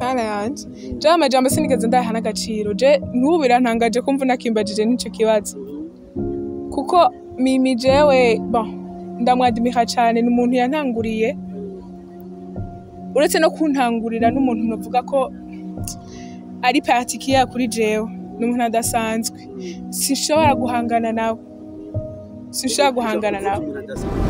Mana yanje, je amajambo sinigeze ndayaha n'agaciro. Je n'ubu birantangaje kumva unakimbajije n'ico kibazo, kuko Mimi jewe, bon, ndamwadimira cane. Ni umuntu yantanguriye. Uretse no kuntangurira, n'umuntu novuga ko ari particulier kuri jewe. Ni umuntu adasanzwe, sinshobora guhangana nawe, sinshobora guhangana nawe. Umuntu adasanzwe.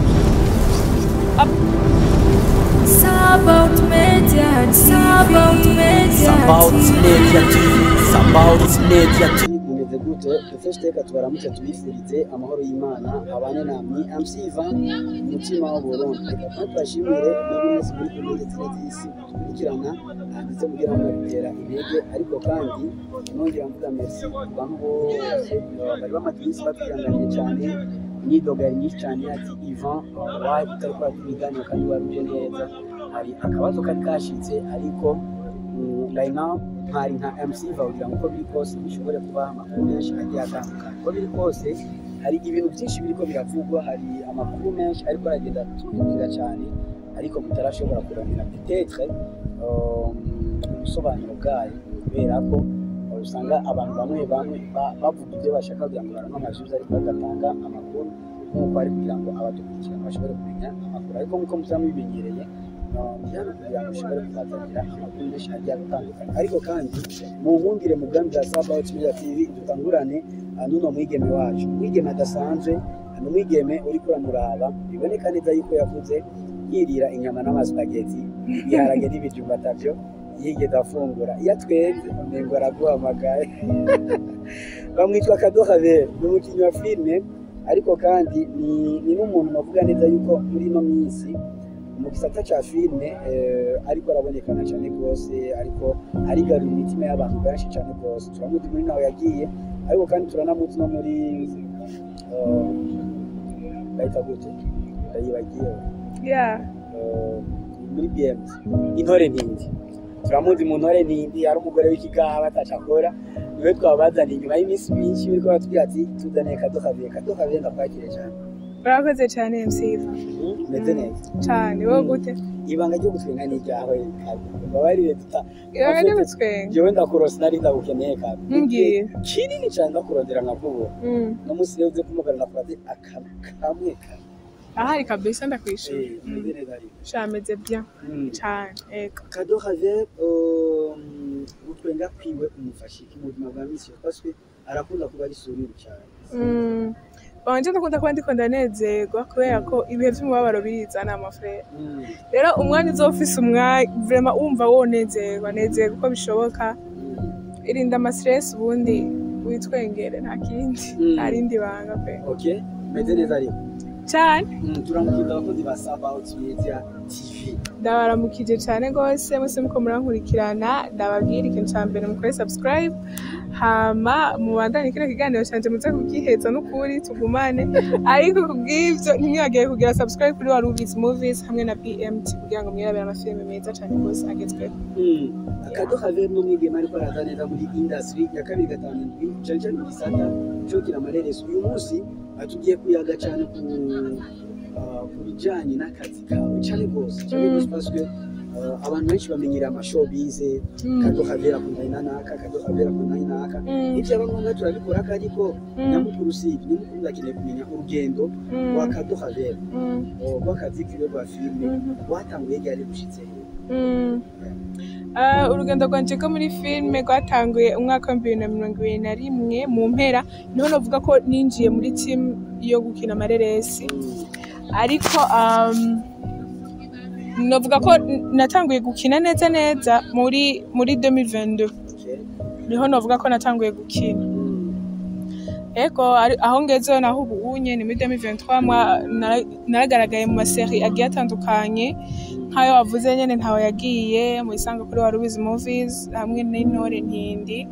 Sabaut Media, Sabaut Media. Sabaut Media TV. Sabaut Media TV. Mumeze gute? Dufashe teka tubaramutse, tubifurize amahoro y'Imana abane namwe. MC Ivan, umutima w'Uburundi. Reka kandi tubashimire mwebwe mwese muri ku mpande zine z'isi dukurikirana, ndetse mugira ngo bitera intege. Ariko kandi nongera mvuga merci ku bantu bose bari bamaze iminsi batwihanganiye cyane. Imyidogo yari myinshi cyane, ati: "Ivan, wayi utari gukora ibiganiro kandi wari uje neza?" Hari akabazo kari kashitse, ariko right now mpari nka MC Ivan kugira ngo uko biri kose bishobore kubaha amakuru menshi agiye atandukanye. Uko biri kose hari ibintu byinshi biriko biravugwa, hari amakuru menshi ariko aragenda tubiga cyane, ariko mutarashobora kuramira peut-être ubusobanuro bwayo, kubera ko usanga abantu bamwe bamwe bavuga ibyo bashaka kugira ngo baronke amajwi, ariko badatanga amakuru nk'uko ari, kugira ngo abadukurikirana bashobore kumenya amakuru. Ariko nk'uko musa mubimenyereye, ndi hano kugira ngo ushobore kubazanira amakuru menshi agiye atandukanye. Ariko kandi munkundire mu bwami bwa Sabaut Media TV dutangurane n'uno mwigeme wacu, umwigeme adasanzwe. Ni umwigeme uriko uramuraba, biboneka neza yuko yakuze yirira inyama n'amasupageti, ibiharage n'ibijumba atavyo yigeze afungura. Iyo atwenze umengo araguhamagaye. Bamwitwa Cadeau Ravelle, ni umukinnyi wa filime, ariko kandi ni n'umuntu navuga neza yuko muri ino minsi mu gisata ca filime ariko arabonekana cyane rwose, ariko arigarura imitima y'abantu benshi cyane rwose. Turamuzi muri nawe yagiye, ariko kandi turanamuzi no muri bayita gute? Ndayibagiye. Muri BMT, Intore Ntindi. Turamuzi mu Ntore Ntindi, ari umugore w'ikigaba ataca akora. Niwe twabazaniye inyuma y'iminsi myinshi biriko baratubwira ati: "Tuzaniye Cadeau Ravelle." Cadeau Ravelle, ndakwakiriye cyane. Urakoze cyane, MC Iva. Meze neza. Cyane. Wowe gute? Ibanga ryo gutwenga ni iryawe, mbabarire tuta. Ibanga ryo gutwenga? Jewe ndakurose, nari ndagukeneye kabi. Mbwira. Kinini cyane, ndakurondera nkakubura. No munsi rero uze kumugana, nakubaze akantu kamwe kamwe. Ahari kabisa, ndakwishura. Meze neza ariko? Sha, meze bien cyane, ego. Cadeau Ravelle, gutwenga kwiwe umufasha iki mu buzima bwa misi yose? Parce que arakunda kuba ari sourire cyane. Banje ndakunda kuba ndiko ndanezerwa, kubera ko ibihe vy'umubabaro birizana, mon frère. Rero umwanya uzofise, umwanya vraiment wumva wonezerwa, nezerwa uko bishoboka. Irinda ama stress, ubundi witwengere, nta kindi. Nta rindi banga pe. Okay, meze neza ariko? Cyane. Turamukiriza abakozi ba Sabaut Media TV. Ndabaramukije cyane rwose mwese muko murankurikirana. Ndababwira ikintu cya mbere: mukore subscribe, hama mubandanye kino kiganiro canje, muze kugiheza n'ukuri tugumane. Ariko kubw'ivyo ntimwibagire kugira subscribe kuri Warubizi Movies hamwe na BMT kugira ngo mwirabire amafilime meza cyane rwose agezweho. Cadeau Ravelle n'umwigeme ariko araza neza muri industry ya 257, cyane cyane mu gisata cyo gukina amareresi. Uyu munsi tugiye kuyaga cyane ku bijanye n'akazi kawe cyane rwose, cyane rwose, parce que abantu benshi bamenyera ama showbiz. Cadeau Ravelle akundanye na naka, Cadeau Ravelle akundanye naka. Ivyo aba ngombwa turabikora, ariko nyamukuru si ibyo. Nyamukuru ndakeneye kumenya urugendo rwa Cadeau Ravelle, rw'akazi kiwe rwa filime. Watanguye ryari, gushitse he? Urugendo rwanje rwo muri filime rwatanguye umwaka wa 2021 mu mpera. Niho novuga ko ninjiye muri team yo gukina amareresi, ariko novuga ko natanguye gukina neza neza muri 2022. Niho novuga ko natanguye gukina. Ego, aho ngezeho naho ubu unye ni muri 2023. Naragaragaye mu ma séries agiye atandukanye, nk'ayo wavuze nyene, Ntawe Yagiye, mu isanga kuri Warubizi Movies, hamwe n'Intore Ntindi.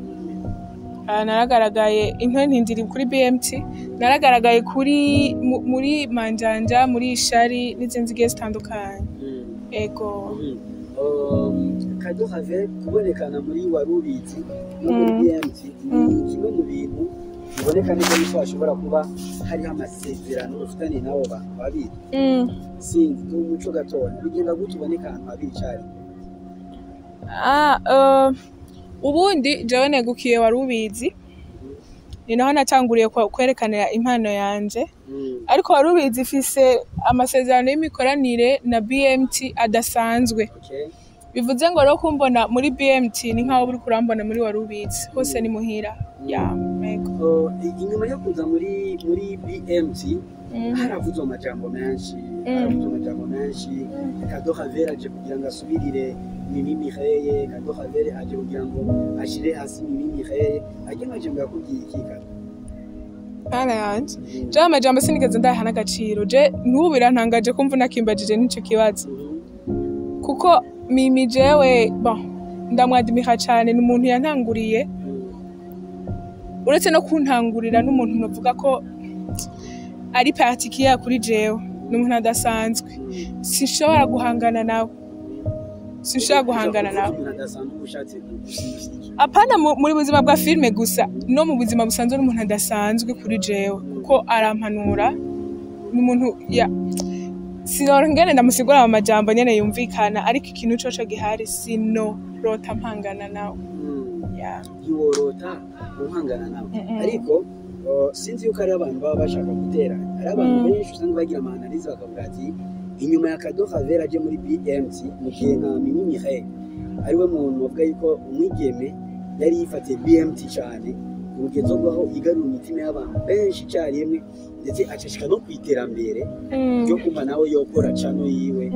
Naragaragaye Intore Ntindi iri kuri BMT. Naragaragaye kuri muri Manjanja, muri Ishari n'izindi zigiye zitandukanye. Ego. Cadeau Ravelle, kubonekana muri Warubizi no muri BMT ni kimwe mu bintu biboneka neza yuko hashobora kuba hariho amasezerano ufitaniye n'abo bantu babiri. Sinzi, ni umuco gatoya. Bigenda gute uboneka ahantu habiri icyarimwe? Ah, ubundi jewe negukiye Wari Ubizi, ni naho natanguriye kwerekanira impano yanje. Ariko Wari Ubizi ifise amasezerano y'imikoranire na BMT adasanzwe. Bivuze ngo rero kumbona muri BMT ni nkaho uri kurambona muri Wari Ubizi, hose ni muhira ya mego. Oh, inyuma yo kuza muri BMT haravuzwe amajambo menshi, haravuzwe amajambo menshi. Kado Ravelle aje kugira ngo asubirire Mimi Mireille, Kado Ravelle aje kugira ngo ashire hasi Mimi Mireille. Ajya amajambo yakubwiye iki, Kado? Mana yanje, jewe amajambo sinigeze ndayaha n'agaciro. Je n'ubu birantangaje kumva unakimbajije n'ico kibazo, kuko Mimi jewe, bon, ndamwadimira cane. Ni umuntu yantanguriye. Uretse no kuntangurira, n'umuntu novuga ko ari particulier kuri jewe, ni umuntu adasanzwe. Sinshobora guhangana nawe, sinshobora guhangana nawe. Umuntu adasanzwe ushatse gusiga iki? Apana muri buzima bwa filime gusa, no mu buzima busanzwe n'umuntu adasanzwe kuri jewe, kuko arampanura. Ni umuntu ya sinora ngene ndamusigura mu majambo nyene yumvikana, ariko ikintu coco gihari, sinorota mpangana nawe. Yeah. Ntiworota uhangana nawe? Mm-mm. Ariko sinzi yuko ari abantu baba bashaka guteranya. Hari abantu benshi usanga bagira ama analyse bakavuga ati inyuma ya Kado Ravelle aje muri BMT, mu gihe nka Mimi Mireille ariwe muntu bavuga yuko umwigeme yari yifatiye BMT cyane urugendo rwaho yigarura imitima y'abantu benshi icyarimwe, ndetse acashika no ku iterambere ryo kumva nawe yokora cano yiwe,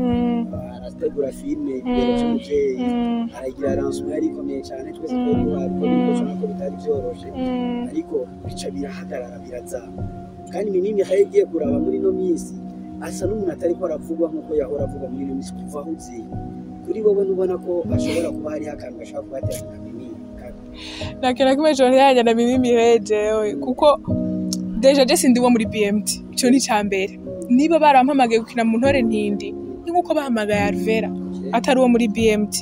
arategura filime Ibero cy'umuvyeyi, aragira lancement yari ikomeye cyane, twese twari duhari, ko biriko ko bitari byoroshe, ariko bica birahagarara, birazama. Kandi Mimi Mireille igiye kuraba muri ino minsi asa n'umuntu atariko aravugwa nk'uko yahora avugwa muri ino minsi kuva aho uziye. Kuri wowe ntubona ko ashobora kuba hariho akantu gashobora kubatera na Mimi Kado? Nta kintu na kimwe conteranya na Mimi Mireille jewe, kuko déjà je sindi wo muri BMT. Ico ni ica mbere. Niba barampamagaye gukina mu Ntore Ntindi, ni nkuko bahamagaye Alvera atari uwo muri BMT.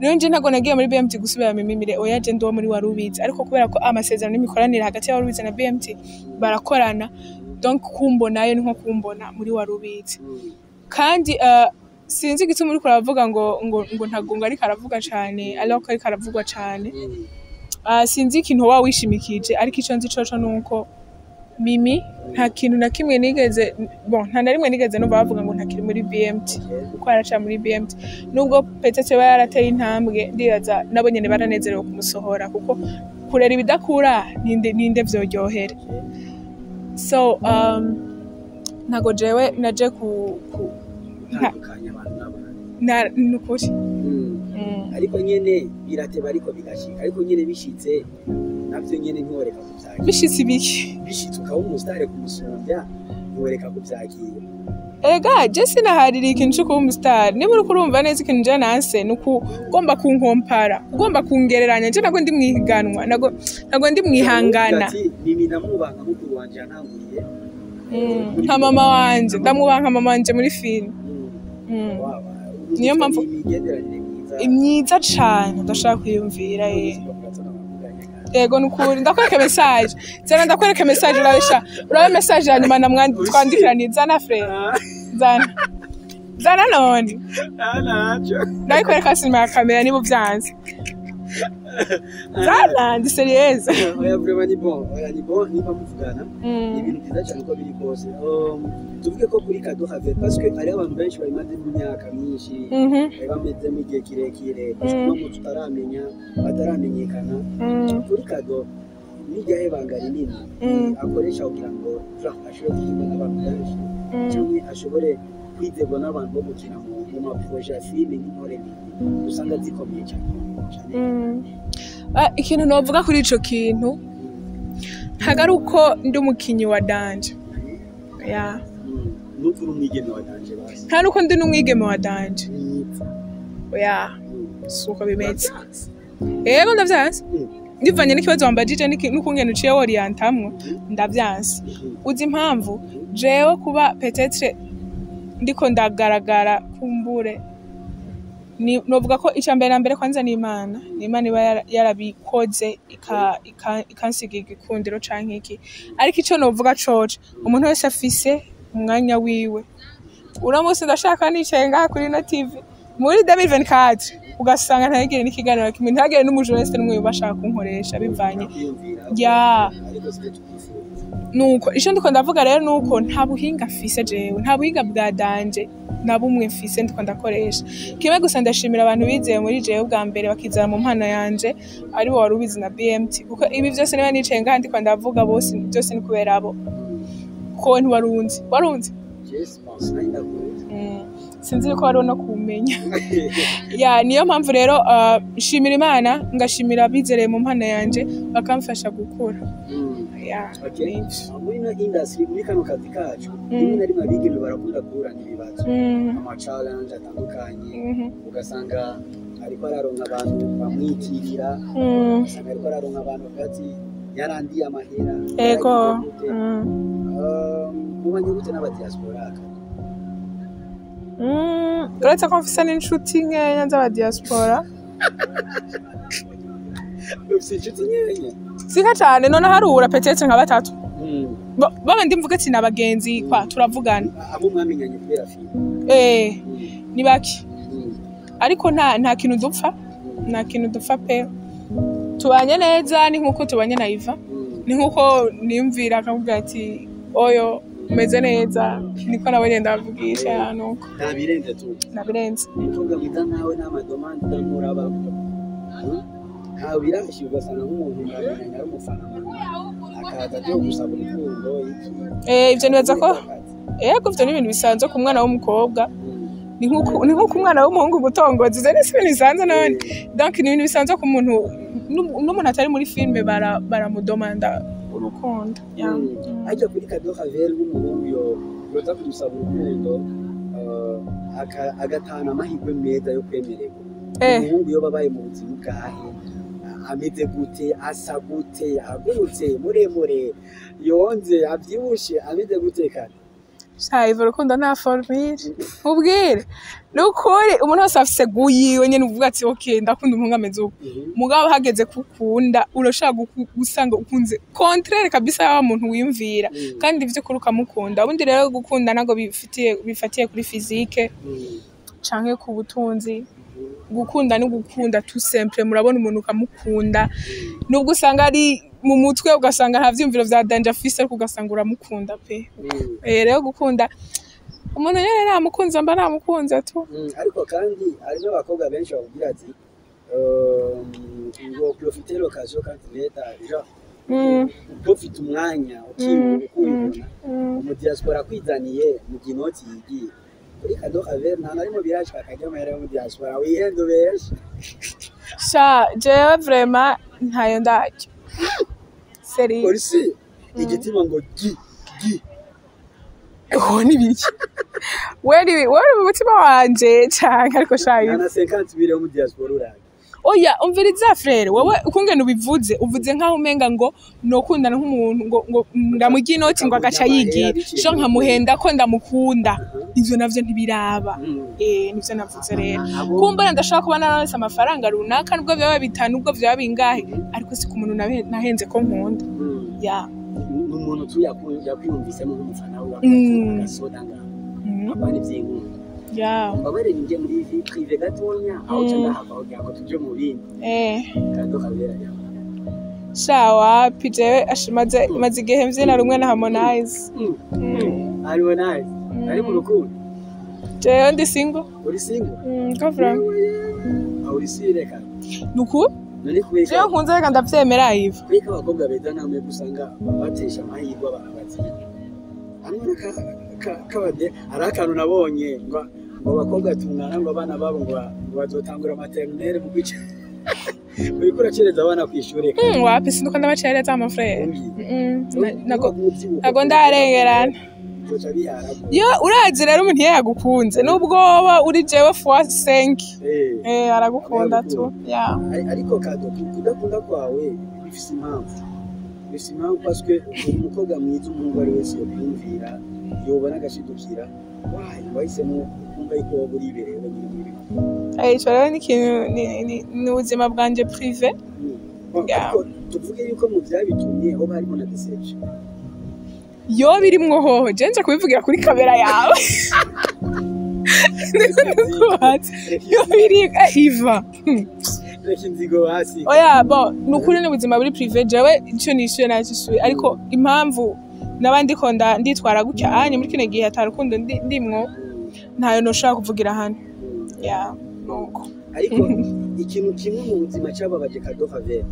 Rero nje ntabwo nagiye muri BMT gusubira Mimi Mireille, oya. Je ndi uwo muri Warubizi, ariko kubera ko amasezerano n'imikoranire hagati ya Warubizi na BMT barakorana, donc kumbonayo ni nko kumbona muri Warubizi. Kandi sinzi igituma uriko uravuga ngo ntago ngo ariko aravuga cane, ariko ariko aravugwa cane. Sinzi ikintu woba wishimikije, ariko ico nzi coco nuko Mimi nta kintu na kimwe nigeze, bon, nta na rimwe nigeze numva bavuga ngo ntakiri muri BMT, kuko araca muri BMT. Nubwo peut-être yoba yarateye intambwe, ndibaza nabo nyene baranezerewe kumusohora, kuko kurera ibidakura ninde vyoryohera? So ntago jewe naje ku gutandukanya abantu n'abantu. Na nukuri. Ariko nyene birateba, ariko bigashika, ariko nyene bishitse navyo nyene ntiworeka kuvyakira? Bishitse ibiki? Bishitse ukaba umusitari kumusumbya, ntiworeka kuvyakira? Ega je sinahaririye ikintu co kuba umusitari. Niba uriko urumva neza, ikintu je nanse ni ugomba kunkompara, ugomba kungereranya. Je ntabwo ndi mwihiganwa, ntabwo ndi mwihangana. Ati Mimi ndamwubaha mukuru wanje yantanguriye. Nka mama wanje, ndamwubaha nka mama wanje muri filime. Niyo mpamvu- Imigenderanire myiza. Myiza cane, ndashaka kwiyumvira ye. Yego, nukuri ndakwereka message, zana ndakwereka message, urabesha, urabe message ya nyuma namwandi twandikiranye. Zana frère, zana, zana none. Ndabikwereka sinema ya kamera. Niba uvyanze, zana, ndi sérieuse. Oya, vraiment ni bon, oya ni bon. Niba muvugana ni ibintu byiza cyane uko biri kose. Tuvuge ko kuri Kado Ravelle, parce que hariho abantu benshi babimaze mu myaka myinshi, bari bamezemo igihe kirekire, parce que no tutaramenya, bataramenyekana. Kuri Kado n'iryahe banga rinini akoresha kugira ngo genre ashobore guhimba n'abantu benshi, cyangwa ashobore kwizerwa n'abantu bo gukina mu ma projets ya filime nk'Intore Ntindi usanga zikomeye cyane cyane? Ah, ikintu novuga kuri ico kintu, ntago ari uko ndi umukinyi wa danger ya. Nuko uri umwigeme wa danger basi? Nta nuko ndi n'umwigeme wa danger. Mwiza. Oya, si uko bimeze. Yego, ndavyanse. Ndivanye n'ikibazo wambajije n'ukungene uciye worientamwo, ndavyanse. Uzi impamvu? Jewe kuba peut-être ndiko ndagaragara kumbure, ni novuga ko icya mbere na mbere kwanza ni Imana, ni Imana iba yarabikoze ikansiga igikundiro canke iki. Ariko ico novuga coco, umuntu wese afise umwanya wiwe. Uno munsi ndashaka nicaye ngaha kuri ino TV muri 2024. Ugasanga ntagire n'ikiganiro kimwe, ntagire n'umujournaliste n'umwe bashaka kunkoresha bivanye Kwiyumvira ya. Ariko sibyo twifuza. Nuko ico ndiko ndavuga rero nuko nta buhinga mfise jewe, nta buhinga bwa danger na bumwe mfise ndiko ndakoresha. Kimwe gusa, ndashimira abantu bizeye muri jewe bwa mbere, bakizera mu mpano yanje, aribo wari ubizi na BMT, kuko ibi vyose niba nicaye ngaha ndiko ndavuga bose, byose ni kubera abo, ko ntiwarunzi warunzi. Yes, boss, nari ndakuzi. Sinzi ko wari no kumenya ya. Niyo mpamvu rero nshimira Imana, ngashimira abizereye mu mpano yanje bakamfasha gukura ya. Okay. Muri ino industry, muri kano kazi kacu, rimwe na rimwe abigeme barakunda guhura n'ibibazo, ama challenge atandukanye, ugasanga ariko araronka abantu bamwitirira, ugasanga ariko araronka abantu bavuga ati yarandiye amahera, yaragize gute. Mubanye gute n'abadiaspora? Uretse ko mfise n'inshuti nkeya z'abadiaspora. Ufise inshuti nkeya? Sika cane, none harura peut-être nka batatu. Baba ndi mvuga ati n'abagenzi kwa turavugana. Abo mwamenyanye kubera filime? Eh, ni bake, ariko nta kintu dupfa, nta kintu dupfa pe. Tubanye neza, ni nkuko tubanye na Iva, ni nkuko niyumvira akavuga ati oyo umeze neza, niko nawe ngenda ndavugisha nuko. Nta birenze tu? Nabirenze. Umukobwa mwiza nkawe n'amadomande utamuraba, ntawe birashye, ugasanga nk'umuntu muramenyanye ari umufana akaza agiye gusaba urukundo iki? Eh, ivyo nibaza ko yego, ivyo ni ibintu bisanzwe ku mwana w'umukobwa, ni nkuko umwana w'umuhungu gutongoza, ivyo ni si ibintu bisanzwe none. Donc ni ibintu bisanzwe ku muntu n'umuntu atari muri filime baramudomanda urukundo. Yeah. Ajya kuri Cadeau Ravelle, nk'umuhungu yo yoza kumusaba urukundo, agatahana amahirwe meza yo kwemererwa, umuhungu yo babaye mu buzima bwahe, ameze gute, asa gute, agurutse, muremure, yonze, abyibushe, ameze gute kandi? Sha Iva, urukundo nta formule. Nkubwire ni ukuri, umuntu wese afise goût yiwe nyene, uvuga ati okay, ndakunda umuhungu ameze uko. Mugabo hageze kukunda, urashobora gusanga ukunze contraire kabisa ya wa muntu wiyumvira, kandi vy'ukuri ukamukunda. Ubundi rero gukunda ntabwo bifatiye kuri physique canke ku butunzi. Gukunda ni gukunda tout simple. Murabona umuntu ukamukunda, nubwo usanga ari mu mutwe, ugasanga nta vyiyumviro vya danger afise, ariko ugasanga uramukunda pe. Rero gukunda umuntu nyene, namukunze mba namukunze tu. Ariko kandi hari n'abakobwa benshi bakubwira ati ngo profiter l'occasion quand il est genre profite umwanya ukibona ukibona umudiaspora akwizaniye mu gihe inoti yigiye kuri Cadeau Ravelle, nta na rimwe birashika akajya amahera yo mu diaspora wihenda ubeshe? Sha jewe vraiment ntayo ndarya seri. Polisi igitima ngo gi gi. Oh, ni biki weri mu mutima wanje canke? Ariko sha nta na 50 mille yo mu diaspora uraye? Oya, umviriza frère, wowe ukungene ubivuze, uvuze nkaho umenga ngo nokundana nk'umuntu ngo ndamurya inoti ngo agaca yigira jo nkamuhenda ko ndamukunda. Ivyo navyo ntibiraba. Eh, nivyo navuze rero. Kumbura ndashaka kuba naronse amafaranga runaka, nubwo vyaba bitanu, nubwo vyaba bingahe, ariko si ku muntu nahenze ko nkunda ya. Ni umuntu tu yakwiyumvisemo nk'umufana we, agasoda ngaho, apana ivy'inkunda. Ya. Mbabare ninjye muri vie privée gatonya aho ca ndahava kugira ngo tuje mu bindi. Cadeau Ravelle yawe? Sha wapi, jewe ashimaze maze igihe mvyina rumwe na Harmonize. Harmonize ari mu rukundo? Jewe ndi single. Uri single? Ko vraiment. Aho uri sire kandi? Nuku None kubera jewe nkunze, reka ndavyemera Iva. Kubera ko abakobwa beza namwe usanga batesha amahirwe abantu bazira hamwe kabade. Hari akantu nabonye ngo abakobwa tungana, ngo abana babo ngo bazotangura maternelle mu kwica, uriko uracereza abana kw'ishure. Wapi, sinduko ndabacereza ama frère. Nago ndarengerana. Uzoca bihara. Yo urazi rero, umuntu iyo yagukunze, nubwo woba uri jewe fois 5, aragukunda tu ya. Ariko Cadeau, kudakunda kwawe bifise impamvu, bifise impamvu, parce que uri umukobwa mwiza, umuhungu ari wese yokwiyumvira, yobona agashidukira. Wayi wahisemo kumva yuko woba uribereye wenyine muri bino? Ico rero ni ikintu ni ubuzima bwanje privé. Bon, Yeah. ariko tuvuge yuko mu vyabitumye hoba harimo na déception? Yo birimwo hoho, je nje kubivugira kuri kamera yawe. Ndakubaza. Yo biri Iva. Reka inzigo hasi. Oya, bon, ni ukuri n'ubuzima buri privé. Jewe ico nishuye nacishuye, ariko impamvu naba ndiko nditwara gutya anye muri kino gihe ata rukundo ndimwo, ntayo noshobora kuvugira hano. Ya, nuko. Ariko ikintu kimwe mu buzima cyababaje Kado Favela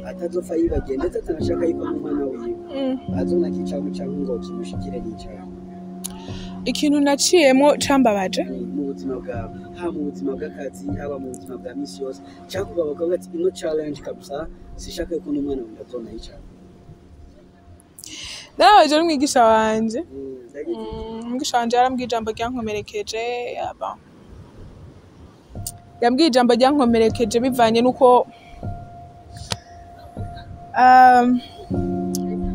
atazopfa yibagiye, ndetse atanashaka yuko n'umwana wiwe azona kicamu cyangwa ngo kimushikire n'icyaha. Ikintu naciyemwo cambabaje? Mu buzima bwawe, haba mu buzima bw'akazi, haba mu buzima bwa misi yose, cyangwa bakavuga ati ino challenge kabisa sishaka yuko n'umwana wanjye azona yicara. Narabaje n'umwigisha wanje. Umwigisha wanje yarambwiye ijambo ryankomerekeje. Yaba yambwiye ijambo ryankomerekeje bivanye n'uko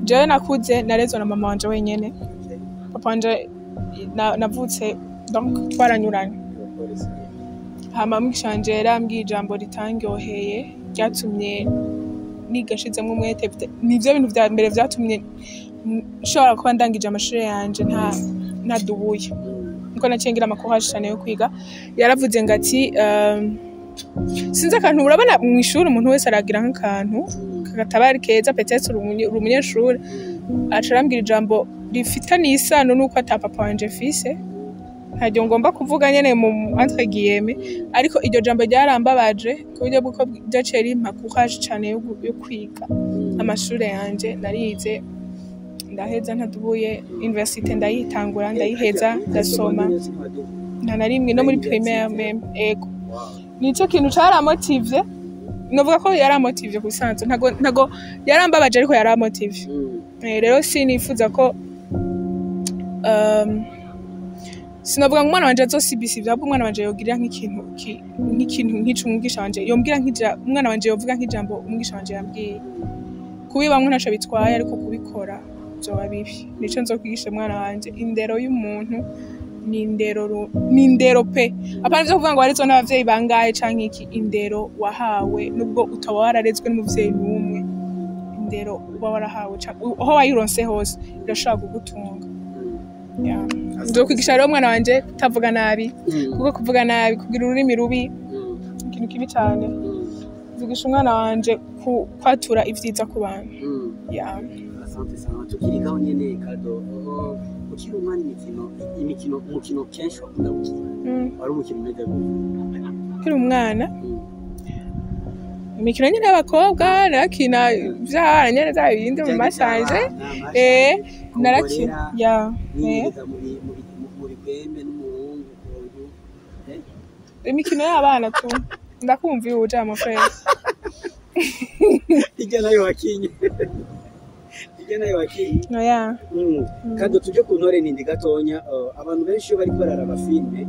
jewe nakuze narezwe na mama wanje wenyene. Papa wanje navutse, donc twaranyuranye. Hama umwigisha wanje yarambwiye ijambo ritangyoheye, ryatumye niga nshizemwo umwete. Nivyo bintu vya mbere vyatumye nshobora kuba ndangije amashure yanje nta ntadubuye, niko naciye ngira ama courage cane yo kwiga. Yaravuze ngo ati sinzi akantu, urabona mw'ishuri umuntu wese aragira nk'akantu kataba ari keza, peut-être uri umunyeshuri. Aca arambwira ijambo rifitaniye isano n'uko ata papa wanje mfise, ntaryo ngomba kuvuga nyene mu entre guillemets, ariko iryo jambo ryarambabaje ku buryo bw'uko ryaciye rimpa courage cane yo kwiga amashure yanje. Narize ndaheza ntadubuye, université ndayitangura ndayiheza, ndasoma nta na rimwe, no muri primaire même. Ego, nico kintu caramotivye, novuga ko yaramotivye ku bisanzwe. Ntago yarambabaje, ariko yaramotivye. Rero sinifuza ko sinavuga ngo umwana wanje azosibisa ivyo, ahubwo umwana wanje yogirira nk'ikintu nk'ikintu nk'ico umwigisha wanje yombwira, umwana wanje yovuga nk'ijambo umwigisha wanje yambwiye. Kubibamwo ntaco bitwaye, ariko kubikora vyoba bibi. Nico nzokwigisha umwana wanje: indero y'umuntu ni indero ni indero pe, apana ivyo kuvuga ngo warezwe n'abavyeyi bangahe canke iki. Indero wahawe, nubwo utaba wararezwe n'umuvyeyi n'umwe, indero uba warahawe aho wayironse hose irashobora kugutunga. Yeah. Nzokwigisha rero umwana wanje kutavuga nabi, kuko kuvuga nabi, kugira ururimi rubi, ikintu kibi cane. Nzigisha umwana wanje kwatura ivyiza ku bantu. Yeah. Asante sana. Tukiri ngaho nyene, Kado, ukiri umwana, imikino umukino kenshi wakunda gukina wari umukino umeze gute? Nkiri umwana, imikino nyene y'abakobwa narakina, vy'abana nyene, vya bindi mu masanje. Narakina ya. Mwinjiza mu bikwembe n'umuhungu ukuntu Imikino y'abana tu, ndakumva iyo uja mon frère. Hirya nayo wakinye, hirya nayo wakinye. Oya. Kandi tuje ku ntore nindi gatonya. Abantu benshi iyo bariko bararaba filime,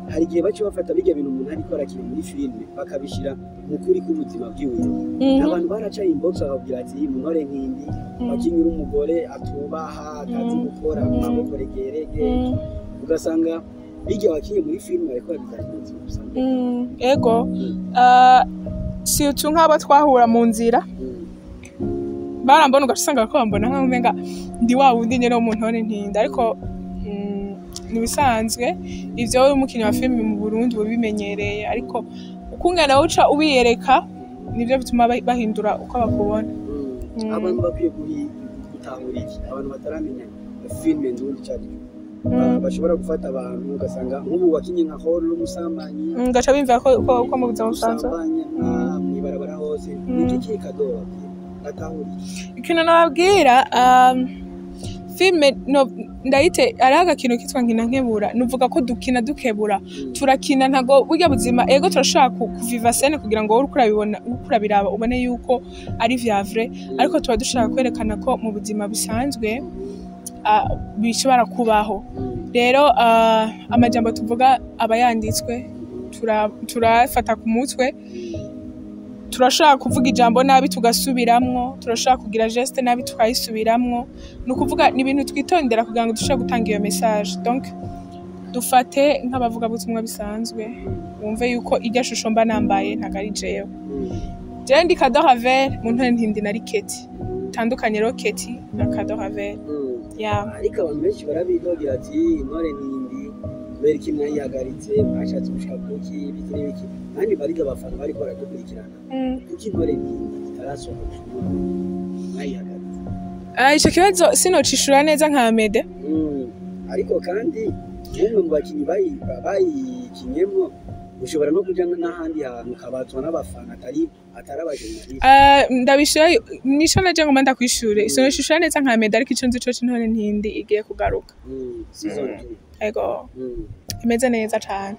hari igihe baca bafata bijya bintu umuntu ariko arakina muri filime bakabishira mu kuri k'ubuzima bwiwe. Abantu baraca inbox bakabwira ati mu ntore nkindi wakinye uri umugore atubaha, atazi gukora amaboko regerege, ugasanga bijya wakinye muri filime bariko babizana mu buzima busanzwe. Ego. Surtout nk'abo twahura mu nzira, barambona ugaca usanga ko bambona nkaho umenga ndi wa wundi nyene wo mu ntore ntinda, ariko ni ibisanzwe ivyo. Wowe umukinyi wa filime mu Burundi uba ubimenyereye, ariko ukungene uca ubiyereka nivyo bituma bahindura uko bakubona. Abantu bakwiye gutahura iki? Abantu bataramenya filime ndundi icyo ari cyo, bashobora gufata abantu ugasanga nk'ubu wakinye nka horo n'umusambanyi. Gaca bimva ko mu buzima busanzwe usambanya mw'ibarabara hose. Ni iki, Kado, babwira batahura iki? Ikintu nababwira, filime no, ndayite hariho agakino kitwa Nkina Nkebura. Nuvuga ko dukina dukebura, turakina, ntago burya buzima. Ego, turashobora kuviva scène kugira ngo wowe uriko urabibona, uriko urabiraba, ubone yuko ari vya vrai, ariko tuba dushaka kwerekana ko mu buzima busanzwe bishobora kubaho. Rero amajambo tuvuga aba yanditswe, turafata ku mutwe. Turashobora kuvuga ijambo nabi tugasubiramwo, turashobora kugira geste nabi tukayisubiramwo. Ni ukuvuga ni ibintu twitondera kugira ngo dushobore gutanga iyo message. Donc dufate nk'abavugabutumwa bisanzwe, wumve yuko irya shusho mba nambaye ntago ari jewe. Jewe ndi Kado Ravel mu ntore ntindi, nari Keti. Tandukanye rero Keti na Kado Ravel. Yeah. Ariko abantu benshi barabidogera ati intore ntindi Kubera iki mwayihagaritse? Mwashatse gushika kuki? Ibiki n'ibiki? Kandi bariga abafana bariko baradukurikirana, kuki Intore Ntindi itarasohoka gushika ubu mwayihagaritse? Ah, ico kibazo sinocishura neza nka Amede. Ariko kandi nk'umwe mu bakinyi bayikinyemwo, ushobora no kuja n'ahandi hantu ukabazwa n'abafana atari aba journaliste. Ah, ndabishura nico naje ngoma ndakwishure, sinocishura neza nka Amede, ariko ico nzi co, Intore Ntindi igiye kugaruka. Season 2. Ego. Imeze neza cane.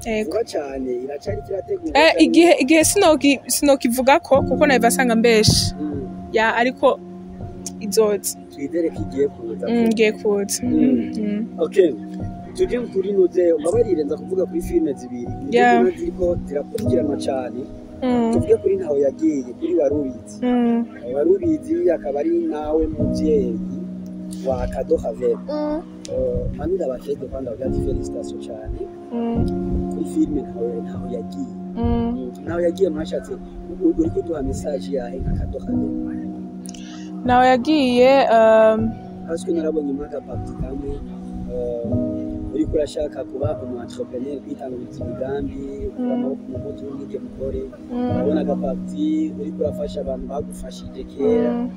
Ego. Vuba cane iracari kirategurwa? Igihe sinokivuga ko kuko nahava asanga mbeshe. Ya, ariko izoza. Twizere ko igiye kuza. Igiye kuza. Okay, tuje kuri nuze, mbabarire, nza kuvuga kuri filime zibiri nizo zibona ziriko zirakurikiranwa cane. Tuvuge kuri Ntaho Yagiye, kuri Warubizi. Warubizi akaba ari nawe muvyeyi wa Kado Havel. Manira bakeze kwanda bavuga ati félicitations cyane kuri filime Ntaho Yagiye. Ntaho Yagiye mwashatse, uri kuduha message yahe nka Kado Havel? Nawe Yagiye, Parce que narabonye mpaka partie kamwe, uriko urashaka kuba umu entrepreneur, kwitanguriza imigambi, ukura amaboko mu mpuzu w'umwige mukore. Urabona agapartie uriko urafasha abantu bagufashije kera,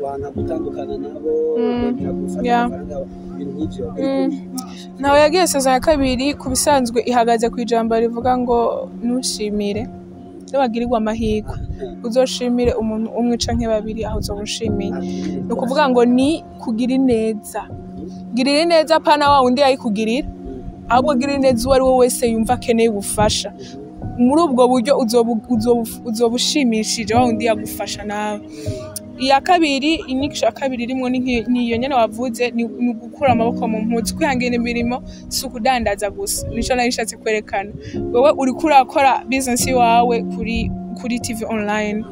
wanka gutandukana nabo, wemera gufata amafaranga, ibintu nk'ivyo. Uriko wigisha iki? Ntawe Yagiye saison ya kabiri ku bisanzwe ihagaze ku ijambo rivuga ngo ntushimire niwagirirwa amahirwe, uzoshimire umuntu umwe canke babiri aho uzoba ushimiye. Ni ukuvuga ngo ni kugira ineza, girira ineza pana wa wundi yayikugirira, ahubwo girira ineza uwo ari we wese yumva akeneye ubufasha. Muri ubwo buryo uzoba ushimishije wa wundi yagufasha nawe. Iya kabiri, inyigisho ya kabiri irimwo ni niyo nyene wavuze, ni ugukura amaboko mu mpuzu, kwihangira imirimo si ukudandaza gusa. Nico nari nshatse kwerekana. Wewe uriko urakora business iwawe kuri TV online,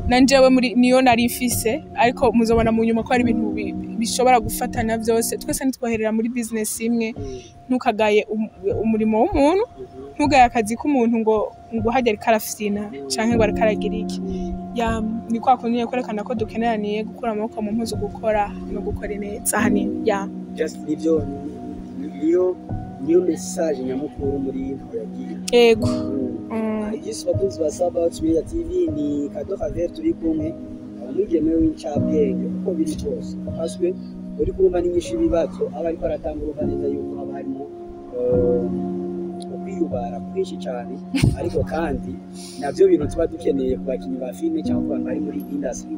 na njyewe muri niyo nari mfise, ariko muzobona mu nyuma ko ari ibintu bishobora gufatana byose. Twese ntitwoherera muri business imwe. Ntukagaye umurimo w'umuntu, ntugaye akazi k'umuntu ngo hajya ariko arafyina canke ngo ariko aragira iki. Ya, ni kwa kundi nyene kwerekana ko dukeneraniye, gukura amaboko mu mpuzu, gukora no gukora neza ahanini, ya. Just nivyo, niyo message nyamukuru muri Ntaho Yagiye. Ego. Igisi bakunzi ba Sabaut Media TV, ni Kado Javier turi kumwe, umwigeme w'incabwenge uko biri kose, parce que uri kumva n'inyishu y'ibibazo aba ariko aratanga, urumva neza yuko haba harimo ukwiyubara kwinshi cyane, ariko kandi navyo bintu tuba dukeneye ku bakinyi ba filime cyangwa ku bantu bari muri industry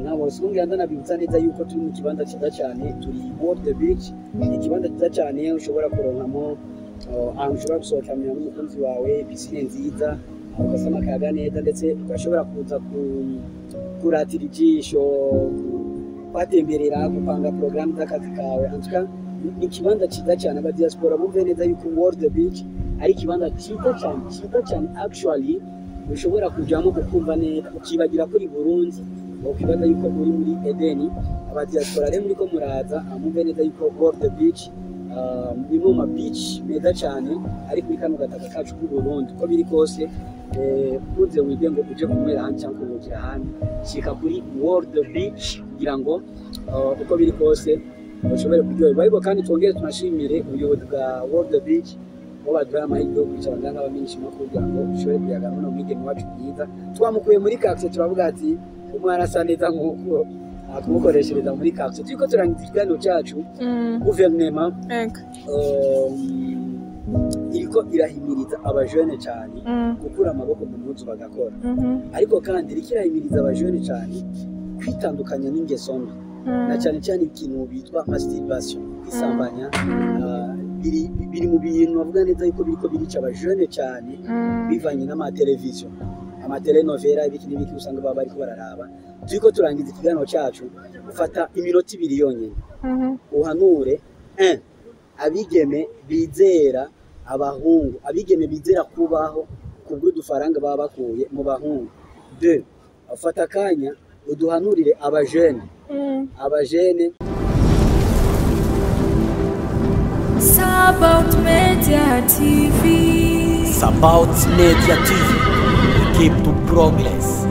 nka bose. Ubundi ndanabibutsa neza yuko turi mu kibanza cyiza cyane, turi World Beach, ikibanza cyiza cyane ushobora kuronkamo ahantu ushobora gusohokanira n'umukunzi wawe, piscine nziza, ugasama akayaga neza, ndetse ugashobora kuza kuratira ijisho, kwatemberera, gupanga porogaramu z'akazi kawe. En tout cas, ni ikibanza cyiza cyane. Aba diaspora bumve neza yuko World Beach ari ikibanza cyiza cyane, cyiza cyane actually, ushobora kujyamo ukumva neza, ukibagira kuri Burundi, ukibaza yuko uri muri Edeni. Aba diaspora rero muriko muraza, mumve neza yuko World Beach ni mu ma beach meza cyane ari kuri kano gataka kacu k'u Burundi. Uko biri kose, ukunze wige ngo uje kunywera ahandi cyangwa kuruhukira ahandi, shika kuri World Beach kugira ngo uko biri kose ushobore kuryoherwa. Ariko kandi twongere tunashimire ubuyobozi bwa World Beach bo baduhaye amahirwe yo kwicara ngaha nk'abamenyeshamakuru kugira ngo dushobore kuyaga n'uno mwigeme wacu mwiza twamukuye muri quartier. Turavuga ati umwana asa neza nk'uko kumukoreshereza muri quartier. Turiko turangiza ikiganiro cyacu. Guverinema Ego. Iriko irahimiriza abajene cyane gukura amaboko mu mpuzu bagakora, ariko kandi iriko irahimiriza abajene cyane kwitandukanya n'ingeso mbi, na cyane cyane ikintu bitwa masturbation, kwisambanya. Biri mu bintu bavuga neza yuko biriko birica abajene cyane, bivanye n'amateleviziyo, amatelenovela, ibiki n'ibiki usanga baba bariko bararaba. Turiko turangiza ikiganiro cyacu, ufata iminota 2 yonyene uhanure un abigeme bizera abahungu, abigeme bizera kubaho kubw'udufaranga baba bakuye mu bahungu. Deux, ufata akanya uduhanurire abajene, abajene. Sabaut Media TV. Sabaut Media TV. We keep to progress.